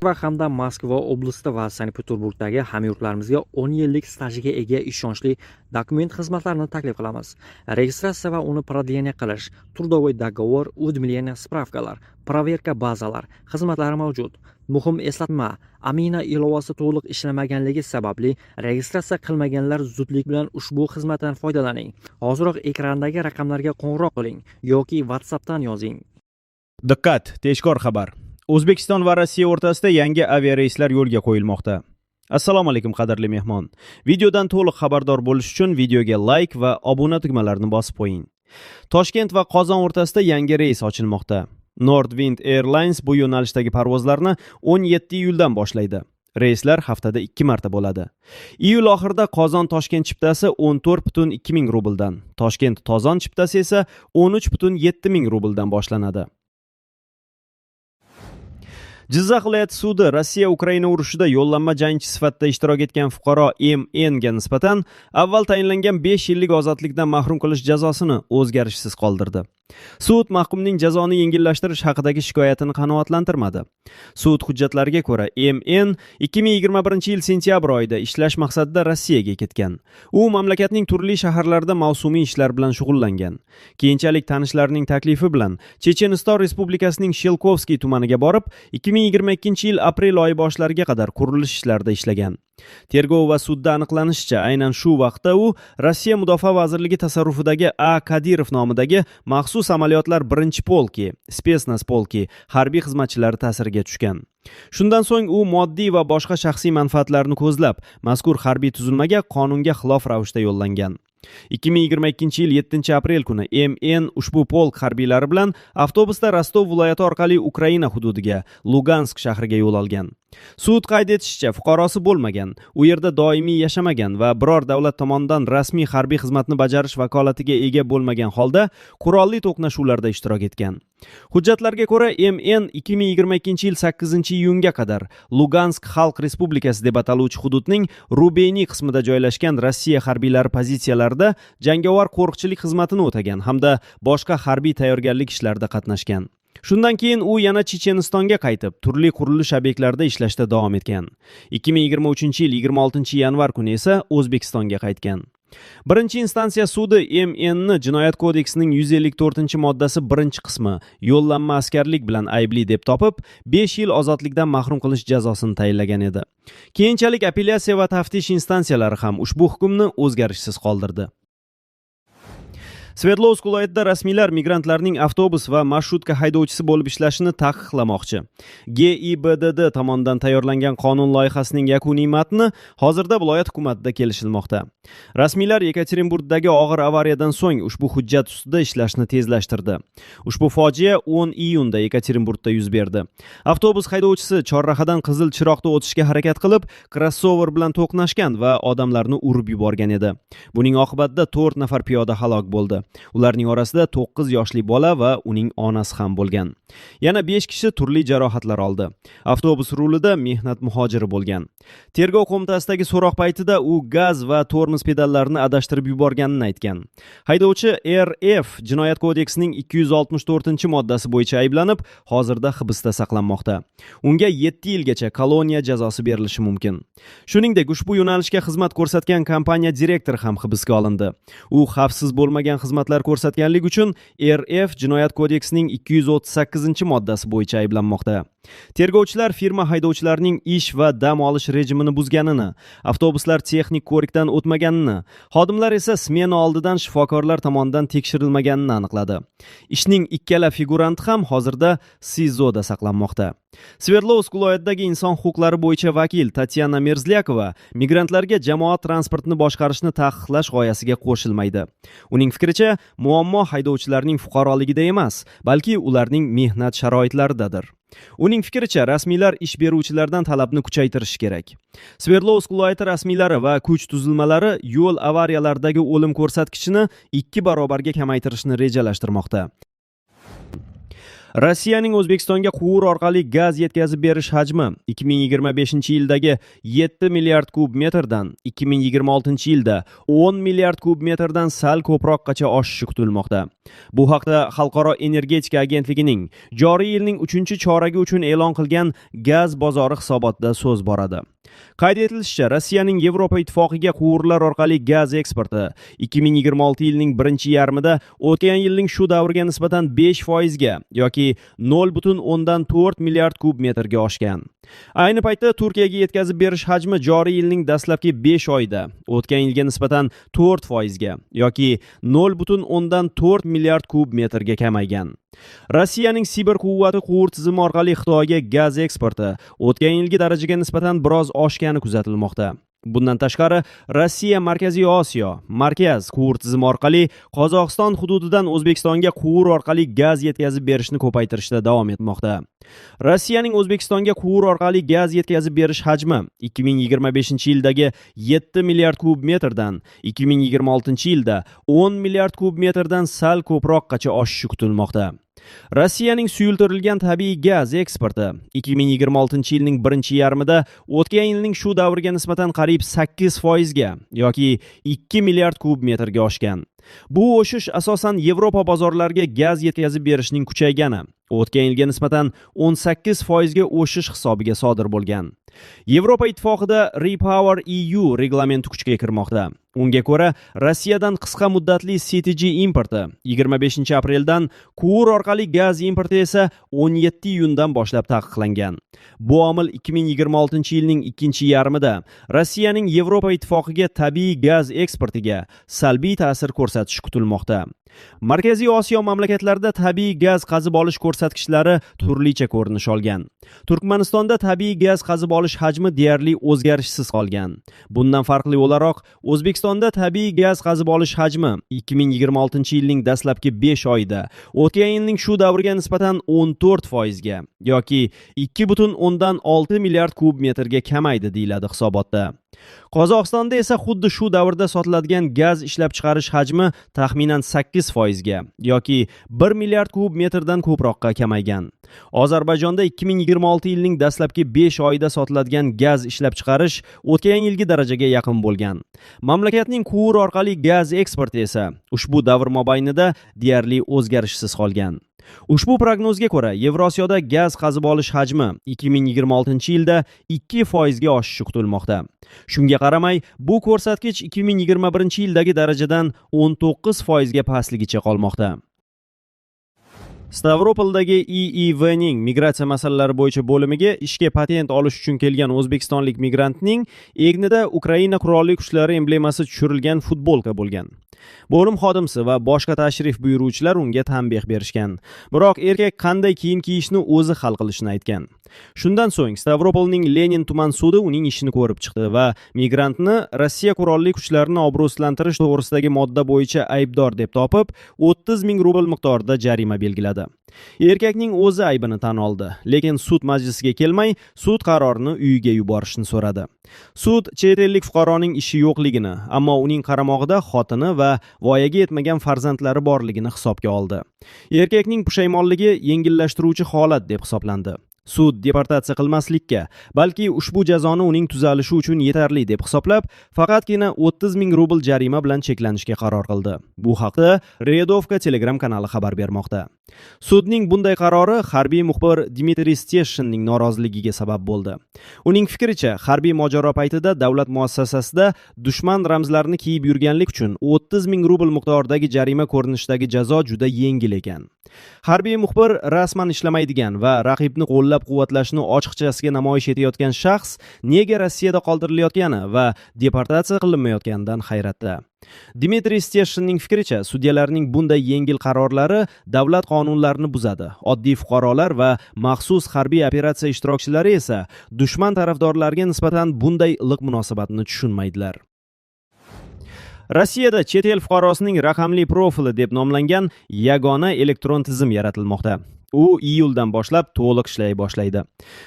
Va hamda Moskva oblasti va Sankt-Peterburgdagi hamyurtlarimizga 10 yillik stajiga ega ishonchli dokument xizmatlarini taklif qilamiz. Registratsiya va uni продление qilish, трудовой договор, уведомление, справка lar, проверка bazalar xizmatlari mavjud. Muhim eslatma: Amina ilovasi to'liq ishlamaganligi sababli registratsiya qilmaganlar zudlik bilan ushbu xizmatdan foydalaning. Hoziroq ekrandagi raqamlarga qo'ng'iroq qiling yoki WhatsAppdan yozing. Diqqat, tezkor xabar. O'zbekiston va Rossiya o'rtasida yangi aviareyslar yo'lga qo'yilmoqda. Assalomu alaykum, qadrli mehmon. Videodan to'liq xabardor bo'lish uchun videoga like va obuna tugmalarini bosib qo'ying. Toshkent va Qozon o'rtasida yangi reys ochilmoqda. Nordwind Airlines bu yo'nalishdagi parvozlarni 17 iyuldan boshlaydi. Reyslar haftada 2 marta bo'ladi. Iyul oxirida Qozon Toshkent chiptasi 14,2 ming rubldan, Toshkent Qozon chiptasi esa 13,7 ming rubldan boshlanadi. Jizzax viloyati sudi Rossiya Ukraina urushida yollanma jangchi sifatida ishtirok etgan fuqaro MN ga nisbatan avval tayinlangan 5 yillik ozodlikdan mahrum qilish jazosini o'zgarishsiz qoldirdi. Sud mahkumning jazoni yengillashtirish haqidagi shikoyatini qanoatlantirmadi. Sud hujjatlariga ko'ra, MN 2021-yil sentyabr oyida ishlash maqsadida Rossiyaga ketgan. U mamlakatning turli shaharlarida mavsumiy ishlar bilan shug'ullangan. Keyinchalik tanishlarining taklifi bilan Checheniston Respublikasining Shelkovskiy tumaniga borib, 2022-yil aprel oyi boshlariga qadar qurilish ishlarida ishlagan. Tergov va sudda aniqlanishicha, aynan shu vaqtda u Rossiya Mudofaa vazirligi tasarrufidagi A. Kadirov nomidagi maxsus amaliyotlar 1-polki, Спецназ polki harbiy xizmatchilari ta'siriga tushgan. Shundan so'ng u moddiy va boshqa shaxsiy manfaatlarni ko'zlab, mazkur harbiy tuzilmaga qonunga xilof ravishda yo'llangan. 2022-yil 7 aprel kuni MN ushbu polk harbiylari bilan avtobusda Rostov viloyati orqali Ukraina hududiga, Lugansk shahriga yo'l olgan. Sud qayd etishicha, fuqarosi bo'lmagan, u yerda doimiy yashamagan va biror davlat tomonidan rasmiy harbiy xizmatni bajarish vakolatiga ega bo'lmagan holda qurolli to'qnashuvlarda ishtirok etgan. Hujjatlarga ko'ra, MN 2022-yil 8-iyunga qadar Lugansk Xalq Respublikasi deb ataluvchi hududning Rubeyniy qismida joylashgan Rossiya harbiylari pozitsiyalarida jangovar qo'riqchilik xizmatini o'tagan hamda boshqa harbiy tayyorgarlik ishlarida qatnashgan. Shundan keyin u yana Chechenistonga qaytib, turli qurilish obyektlarida ishlashda davom etgan. 2023-yil 26 yanvar kuni esa O'zbekistonga qaytgan. Birinchi instansiya sudi MN ni Jinoyat kodeksining 154-moddasi 1-qismi, yollanma askarlik bilan aybli deb topib, 5 yil ozodlikdan mahrum qilish jazosini tayinlagan edi. Keyinchalik apellyatsiya va taftish instansiyalari ham ushbu hukmni o'zgarishsiz qoldirdi. Sverdlovsk viloyatida rasmiylar migrantlarning avtobus va marshrutka haydovchisi bo'lib ishlashini taqiqlamoqchi. GIBDD tomonidan tayyorlangan qonun loyihasining yakuniy matni hozirda viloyat hukumatida kelishilmoqda. Rasmiylar Yekaterinburgdagi og'ir avariyadan so'ng ushbu hujjat ustida ishlashni tezlashtirdi. Ushbu fojia 10 iyunda Yekaterinburgda yuz berdi. Avtobus haydovchisi chorrahadan qizil chiroqda o'tishga harakat qilib, krossover bilan to'qnashgan va odamlarni urib yuborgan edi. Buning oqibatida 4 nafar piyoda halok bo'ldi. Ularning orasida 9 yoshli bola va uning onasi ham bo'lgan. Yana 5 kishi turli jarohatlar oldi. Avtobus rulida mehnat muhojiri bo'lgan. Tergov qo'mitasidagi so'roq paytida u gaz va tormoz pedallarini adashtirib yuborganini aytgan. Haydovchi RF Jinoyat kodeksining 264-moddasi bo'yicha ayblanib, hozirda hibsda saqlanmoqda. Unga 7 yilgacha koloniya jazosi berilishi mumkin. Shuningdek, ushbu yo'nalishga xizmat ko'rsatgan kompaniya direktori ham hibsga olindi. U xavfsiz bo'lmagan xizmatlar ko'rsatganlik uchun RF Jinoyat kodeksining 238-moddasi bo'yicha ayblanmoqda. Tergovchilar firma haydovchilarining ish va dam olish rejimini buzganini, avtobuslar texnik ko'rikdan o'tmaganini, xodimlar esa smena oldidan shifokorlar tomonidan tekshirilmaganini aniqladi. Ishning ikkala figuranti ham hozirda SIZOda saqlanmoqda. Sverdlovsk viloyatidagi inson huquqlari bo'yicha vakil Tatyana Merzlyakova migrantlarga jamoat transportini boshqarishni taqiqlash g'oyasiga qo'shilmaydi. Uning fikricha, muammo haydovchilarning fuqaroligida emas, balki ularning mehnat sharoitlaridadir. Uning fikricha, rasmiylar ish beruvchilardan talabni kuchaytirishi kerak. Sverdlovsk viloyati rasmiylari va kuch tuzilmalari yo'l avariyalaridagi o'lim ko'rsatkichini 2 barobarga kamaytirishni rejalashtirmoqda. Rossiyaning O'zbekistonga quvur orqali gaz yetkazib berish hajmi 2025-yildagi 7 milliard kub metrdan 2026-yilda 10 milliard kub metrdan sal ko'proqqacha oshishi kutilmoqda. Bu haqda Xalqaro energetika agentligining joriy yilning 3-choragi uchun e'lon qilgan gaz bozori hisobotida so'z boradi. Qayd etilishicha, Rossiyaning Yevropa Ittifoqiga quvurlar orqali gaz eksporti 2026 yilning birinchi yarmida o'tgan yilning shu davriga nisbatan 5% ga yoki 0,4 milliard kub metrga oshgan. Ayni paytda Turkiyaga yetkazib berish hajmi joriy yilning dastlabki 5 oyida o'tgan yilga nisbatan 4% ga yoki 0,4 milliard kub metrga kamaygan. Rossiyaning Sibir quvvati quvur tizimi orqali Xitoyga gaz eksporti o'tgan yilgi darajaga nisbatan biroz oshgani kuzatilmoqda. Bundan tashqari, Rossiya Markaziy Osiyo markaz quvur tizimi orqali Qozog'iston hududidan O'zbekistonga quvur orqali gaz yetkazib berishni ko'paytirishda davom etmoqda. Rossiyaning O'zbekistonga quvur orqali gaz yetkazib berish hajmi 2025-yildagi 7 milliard kub metrdan 2026-yilda 10 milliard kub metrdan sal ko'proqqacha oshishi kutilmoqda. Rossiyaning suyultirilgan tabiiy gaz eksporti 2026-yilning birinchi yarmida o'tgan yilning shu davriga nisbatan qariyb 8% ga yoki 2 milliard kub metrga oshgan. Bu o'shish asosan Yevropa bozorlariga gaz yetkazib berishning kuchaygani, o'tgan yilga nisbatan 18% ga o'shish hisobiga sodir bo'lgan. Yevropa Ittifoqida Repower EU reglamenti kuchga kirmoqda. Unga ko'ra, Rossiyadan qisqa muddatli CTG importi 25 apreldan, quvur orqali gaz importi esa 17 iyundan boshlab taqiqlangan. Bu omil 2026-yilning ikkinchi yarmida Rossiyaning Yevropa Ittifoqiga tabiiy gaz eksportiga salbiy ta'sir ko'rsatishi kutilmoqda. Markaziy Osiyo mamlakatlarida tabiiy gaz qazib olish ko'rsatkichlari turlicha ko'rinish olgan. Turkmanistonda tabiiy gaz qazib olish hajmi deyarli o'zgarishsiz qolgan. Bundan farqli o'laroq, O'zbekistonda tabiiy gaz qazib olish hajmi 2026-yilning dastlabki 5 oyida o'tgan yilning shu davriga nisbatan 14% ga yoki 2,6 milliard kub metrga kamaydi, deyiladi hisobotda. Qozog'istonda esa xuddi shu davrda sotiladigan gaz ishlab chiqarish hajmi taxminan 8% ga yoki 1 milliard kub metrdan ko'proqqa kamaygan. Ozarbayjonda 2026 yilning dastlabki 5 oyida sotiladigan gaz ishlab chiqarish o'tgan yilgi darajaga yaqin bo'lgan. Mamlakatning quvur orqali gaz eksporti esa ushbu davr mobaynida deyarli o'zgarishsiz qolgan. Ushbu prognozga ko'ra, Yevrosiyoda gaz qazib olish hajmi 2026 yilda 2% ga oshishi kutilmoqda. Shunga qaramay, bu ko'rsatkich 2021 yildagi darajadan 19% ga pastligicha qolmoqda. Stavropoldagi IIVning migratsiya masalalari bo'yicha bo'limiga ishga patent olish uchun kelgan o'zbekistonlik migrantning egnida Ukraina qurolli kuchlari emblemasi tushirilgan futbolka bo'lgan. Bo'lim xodimsi va boshqa tashrif buyuruvchilar unga tanbeh berishgan. Biroq erkak qanday kiyim kiyishni o'zi hal qilishini aytgan. Shundan so'ng Stavropolning Lenin tuman sudi uning ishini ko'rib chiqdi va migrantni Rossiya qurolli kuchlarini obro'sizlantirish to'g'risidagi modda bo'yicha aybdor deb topib, 30 ming rubl miqdorida jarima belgiladi. Erkakning o'zi aybini tan oldi, lekin sud majlisiga kelmay, sud qarorini uyiga yuborishni so'radi. Sud chet ellik fuqaroning ishi yo'qligini, ammo uning qaramog'ida xotini va voyaga yetmagan farzandlari borligini hisobga oldi. Erkakning pushaymonligi yengillashtiruvchi holat deb hisoblandi. Sud deportatsiya qilmaslikka, balki ushbu jazoni uning tuzalishi uchun yetarli deb hisoblab, faqatgina 30 ming rubl jarima bilan cheklanishga qaror qildi. Bu haqda Redovka Telegram kanali xabar bermoqda. Sudning bunday qarori harbiy muxbir Dmitriy Steshinning noroziligiga sabab bo'ldi. Uning fikricha, harbiy mojaro paytida davlat muassasasida dushman ramzlarini kiyib yurganlik uchun 30 ming rubl miqdoridagi jarima ko'rinishidagi jazo juda yengil ekan. Harbiy muxbir rasman ishlamaydigan va raqibni qo'llab-quvvatlashni ochiqchasiga namoyish etayotgan shaxs nega Rossiyada qoldirilayotgani va deportatsiya qilinmayotganidan hayratda. Dmitriy Steshinning fikricha, sudyalarning bunday yengil qarorlari davlat qonunlarini buzadi. Oddiy fuqarolar va maxsus harbiy operatsiya ishtirokchilari esa dushman tarafdorlariga nisbatan bunday iliq munosabatni tushunmaydilar. Rossiyada chet el fuqarosining raqamli profili deb nomlangan yagona elektron tizim yaratilmoqda. U iyuldan boshlab to'liq ishlay boshlaydi.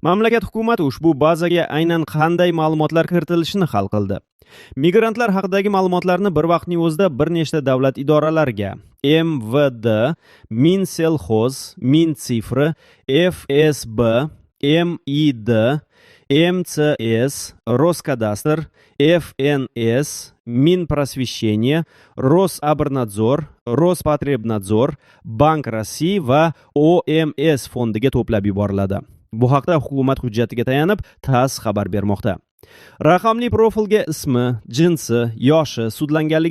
Mamlakat hukumati ushbu bazaga aynan qanday ma'lumotlar kiritilishini hal qildi. Migrantlar haqidagi ma'lumotlarni bir vaqtning o'zida bir nechta davlat idoralariga, МВД, Минсельхоз, Минцифры, ФСБ, МИД, МЧС, Роскадастр, ФНС, Минпросвещение, Рособрнадзор, Роспотребнадзор, Банк России va ОМС fondiga to'plab yuboriladi. Bu haqda hukumat hujjatiga tayanib TASS xabar bermoqda. Raqamli profilga ismi, jinsi, yoshi, sudlanganligi